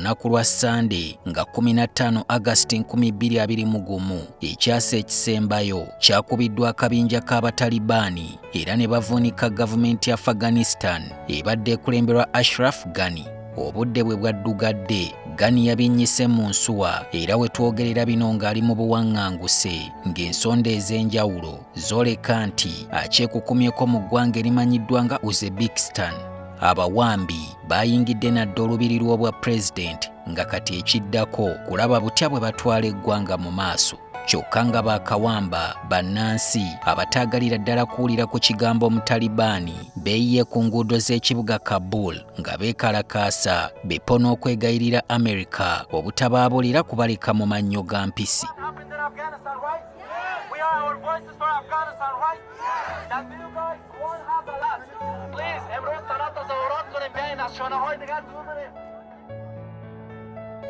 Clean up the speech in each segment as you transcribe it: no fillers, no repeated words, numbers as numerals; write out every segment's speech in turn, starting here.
lunaku lwa Ssande nga 15 August 2021, ekyasa ekisembayo kyakubiddwa akabinja k'Abatalibaani era ne bavuunika gavumenti ya Afghanistan ebadde ekulemberwa Ashraf Ghani. Obudde bwe bwaddugadde, Ghani yabinnyise mu nsuwa era we twogerera bino ng'ali mu buwaŋŋanguse ng'ensonda ez'enjawulo zooleka nti akyekukumyeko mu ggwanga erimanyiddwa nga Uzbekistan. Abawambi baayingidde nadda olubiri lw'obwa pulezidenti nga kati ekiddako kulaba butya bwe batwala eggwanga mu maaso. Kyokka nga baakawamba bannansi abataagalira ddala kuwulira ku kigambo Omutalibaani beeyiye ku nguudo z'ekibuga Kabul nga beekalakaasa bepo n'okwegayirira Amerika obutabaabulira kubaleka mu mannyo ga mpisi.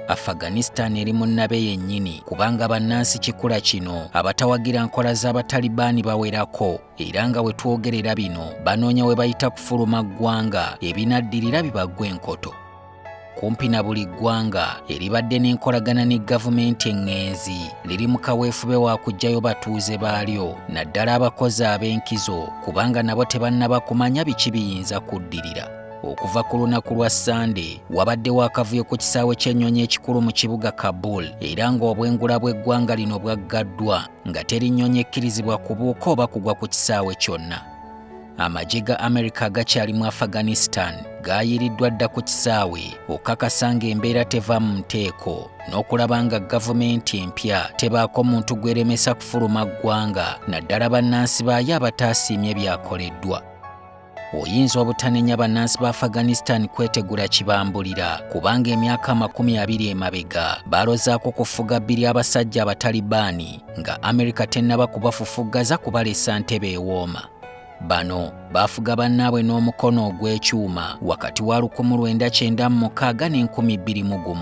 Afghanistan eri mu nnabe yennyini kubanga bannansi kikula kino abatawagira nkola z'Abatalibaani bawerako era nga we twogerera bino banoonya we bayita kufuluma ggwanga ebinaddirira bibaggwa enkoto. Kumpi na buli ggwanga eribadde n'enkolagana ne gavumenti eŋŋenzi liri mu kaweefube wa kuggyayo batuuze baalyo naddala abakozi ab'enkizo kubanga nabo tebannaba kumanya biki biyinza kuddirira. Okuva ku lunaku lwa Ssande wabaddewo akavuyo ku kisaawe ky'ennyonyi ekikulu mu kibuga Kabul era ng'obwengula bw'eggwanga lino bwaggaddwa nga teri nnyonyi ekkirizibwa kubuuka oba kugwa ku kisaawe kyonna. Amagye ga Amerika agakyali mu Afghanistan gaayiriddwa dda ku kisaawe okukakasa ng'embeera teva mu nteeko n'okulaba nga gavumenti empya tebaako muntu gweremesa kufuluma ggwanga naddala bannansi baayo abataasiimye byakoleddwa. Oyinza obutanenya bannansi ba Afghanistan kwetegula kibambulira kubanga emyaka 20 emabega balozaako kufuga bbiri abasajja Abatalibaani nga Amerika tennaba kubafufuggaza kubalesa ntebe ewooma. Bano baafuga bannaabwe n'omukono ogw'ekyuma wakati wa 1996 ne 2001.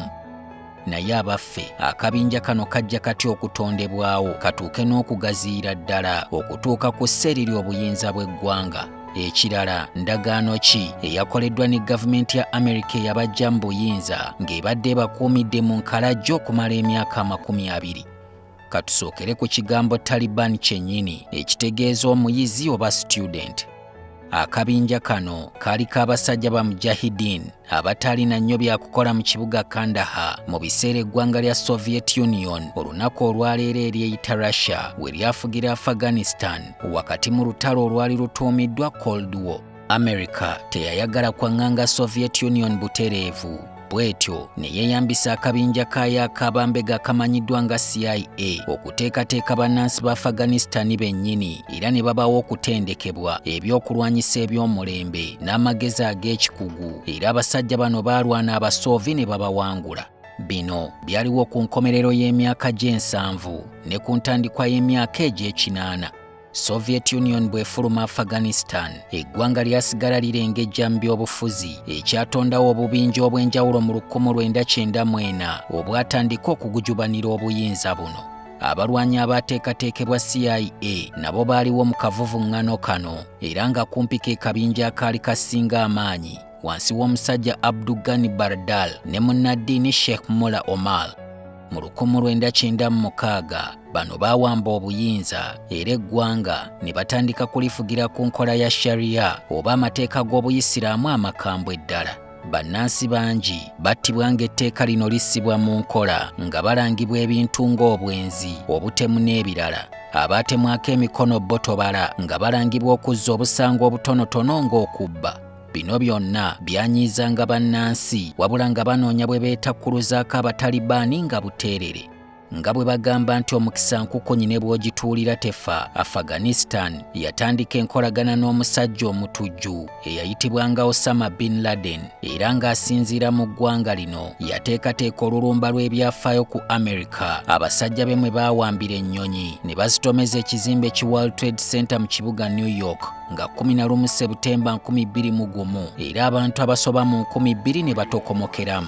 Naye abaffe akabinja kano kajja katya okutondebwawo katuuke n'okugaziira ddala okutuuka ku ssa eriri obuyinza bw'eggwanga. Ekirala ndagaano ki eyakoleddwa ne gavumenti ya Amerika eyabajja mu buyinza ng'ebadde ebakuumidde mu nkalajja okumala emyaka 20. Katusookere ku kigambo Taliban kyennyini ekitegeeza omuyizi oba student. Akabinja kano kaali k'abasajja ba Mujahideen abataalina nnyo byakukola mu kibuga Kandahar mu biseera eggwanga lya Soviet Union olunaku olwaleero eryeyita Russia we lyafugira Afghanistan wakati mu lutalo olwali lutuumiddwa Cold War. America teyayagala kwaŋŋanga Soviet Union butereevu bw'etyo ne yeeyambisa akabinja kaayo ak'abambega akamanyiddwa nga CIA okuteekateeka bannansi ba Afghanistan bennyini era ne babawa okutendekebwa ebyokulwanyisa eby'omulembe n'amagezi ag'ekikugu era abasajja bano baalwana Abasoovi ne babawangula. Bino byaliwo ku nkomerero y'emyaka gy'ensanvu ne ku ntandikwa y'emyaka egy'ekinaana. Soviet Union bw'efuluma Afghanistan, eggwanga lyasigala lirengejja mu by'obufuzi ekyatondawo obubinja obw'enjawulo mu 1994 obwatandika okugujubanira obuyinza buno. Abalwanyi abaateekateekebwa CIA nabo baaliwo mu kavuvuŋŋano kano era nga kumpi ke kabinja akaali kasinga amaanyi wansi w'omusajja Abdul Ghani Bardal ne munnaddiini Sheikh Mullah Omar. Mu 1996 bano baawamba obuyinza era eggwanga ne batandika kulifugira ku nkola ya Sharia oba amateeka g'Obuyisiraamu amakambwe ddala. Bannansi bangi battibwa ng'etteeka lino lissibwa mu nkola nga balangibwa ebintu ng'obwenzi, obutemu n'ebirala. Abaatemwako emikono bo tobala nga balangibwa okuzza obusango obutonotono ng'okubba. Bino byonna byanyiizanga bannansi wabula nga banoonya bwe beetakkuluzaako Abatalibaani nga buteerere. Nga bwe bagamba nti omukisa nkukunyi ne bw'ogituulira tefa, Afghanistan yatandika enkolagana n'omusajja omutujju eyayitibwanga Osama bin Laden era ng'asinziira mu ggwanga lino yateekateeka olulumba lw'ebyafaayo ku Amerika abasajja be mwe baawambira ennyonyi ne bazitomeza ekizimbe ki World Trade Center mu kibuga New York nga 11 Sebutemba 2001 era abantu abasoba mu 2000 ne batokomokeramu.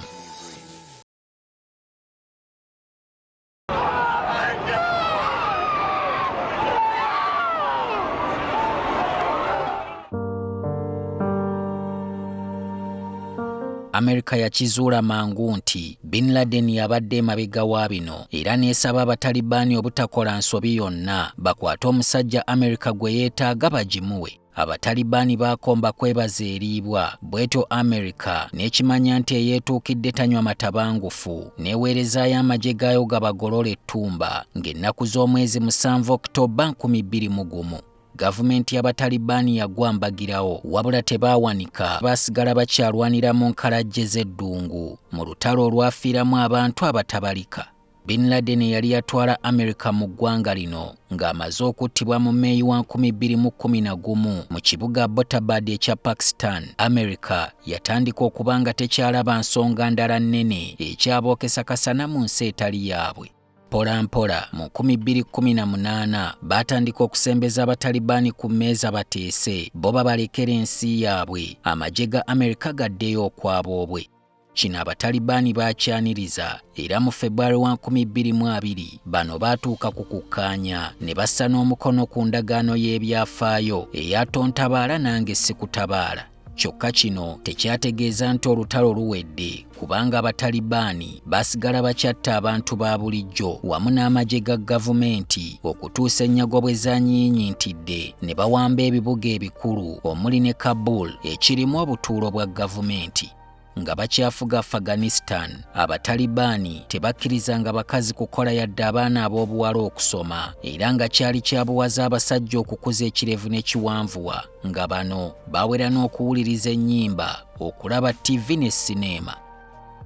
Amerika yakizuula mangu nti Bin Laden y'abadde emabega wa bino era n'esaba Abatalibaani obutakola nsobi yonna bakwate omusajja Amerika gwe yeetaaga bagimuwe. Abatalibaani baakomba kwebaza eriibwa, bw'etyo Amerika n'ekimanya nti eyeetuukidde tanywa matabangufu n'eweerezaayo amagye gaayo gabagolole ettumba ng'ennaku z'omwezi 7 Okitoba 2001. Gavumenti y'Abatalibaani yagwa mbagirawo, wabula tebaawanika, baasigala bakyalwanira mu nkalajje z'eddungu mu lutalo olwafiiramu abantu abatabalika. Bin Laden eyali yatwala Amerika mu ggwanga lino ng'amaze okuttibwa mu Meeyi wa 2011 mu kibuga Abbottabad ekya Pakistan, Amerika yatandika okuba nga tekyalaba nsonga ndala nnene ekyabookesa kasana mu nsi etali yaabwe. Mpola mpola mu 2018 baatandika okusembeza Abatalibaani ku mmeeza bateese bo babalekere ensi yaabwe amagye ga Amerika gaddeyo okwaboobwe. Kino Abatalibaani baakyaniriza era mu February wa 2020 bano baatuuka ku kukkaanya ne bassa n'omukono ku ndagaano y'ebyafaayo eya tontabaala nange sikutabaala. Kyokka kino tekyategeeza nti olutalo luwedde kubanga Abatalibaani baasigala bakyatta abantu ba bulijjo wamu n'amagye ga gavumenti okutuusa ennyago bwe zanyiinyintidde ne bawamba ebibuga ebikulu omuli ne Kabul ekirimu obutuulo bwa gavumenti. Nga bakyafuga Afghanistan, Abatalibaani tebakkirizanga bakazi kukola yadde abaana ab'obuwala okusoma era nga kyali kya buwaze abasajja okukuza ekirevu ne kiwanvuwa nga bano bawera n'okuwuliriza ennyimba, okulaba ttivi ne sineema.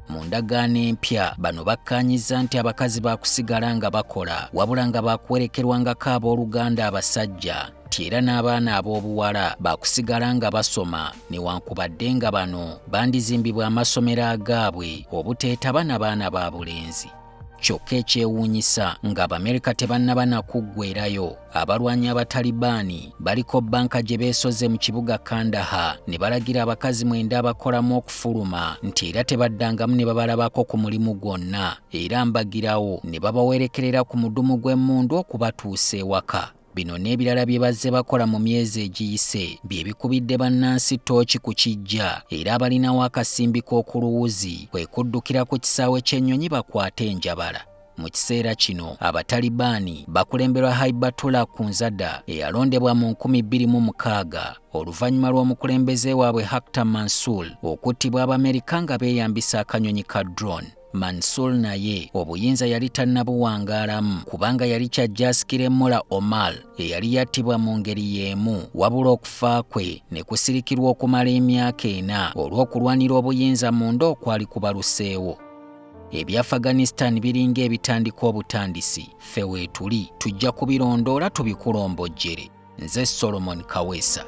Mu ndagaano empya bano bakkaanyizza nti abakazi baakusigala nga bakola wabula nga baakuwerekerwangako abooluganda abasajja nti era n'abaana ab'obuwala baakusigala nga basoma newankubadde nga bano bandizimbibwa amasomero agaabwe obuteetaba na baana ba bulenzi. Kyokka ekyewuunyisa ng'Abamerika tebannaba na kuggweerayo, abalwanyi Abatalibaani baliko bbanka gye beesoze mu kibuga Kandahar ne balagira abakazi 9 abakolamu okufuluma nti era tebaddangamu ne babalabako ku mulimu gwonna era mbagirawo ne babawerekerera ku mudumu gw'emmundu okubatuusa ewaka. Bino n'ebirala bye bazze bakola mu myezi egiyise bye bikubidde bannansi ttooki ku kijja era abalinawo akasimbi k'okuluwuzi kwe kuddukira ku kisaawe ky'ennyonyi bakwate enjabala. Mu kiseera kino Abatalibaani bakulemberwa Haibatullah Akhundzada eyalondebwa mu 2006 oluvannyuma lw'omukulembeze waabwe Akhtar Mansour okuttibwa Abamerika nga beeyambisa akanyonyi ka drone. Mansour naye obuyinza yali tannabuwangaalamu kubanga yali kyajja asikire Mullah Omar eyali yattibwa mu ngeri y'emu wabula okufa kwe ne kusirikirwa okumala emyaka 4 olw'okulwanira obuyinza munda okwali kubaluseewo. Ebya Afghanistan biringa ebitandika obutandisi, ffe weetuli tujja kubirondoola tubikulombojjere. Nze Solomon Kaweesa.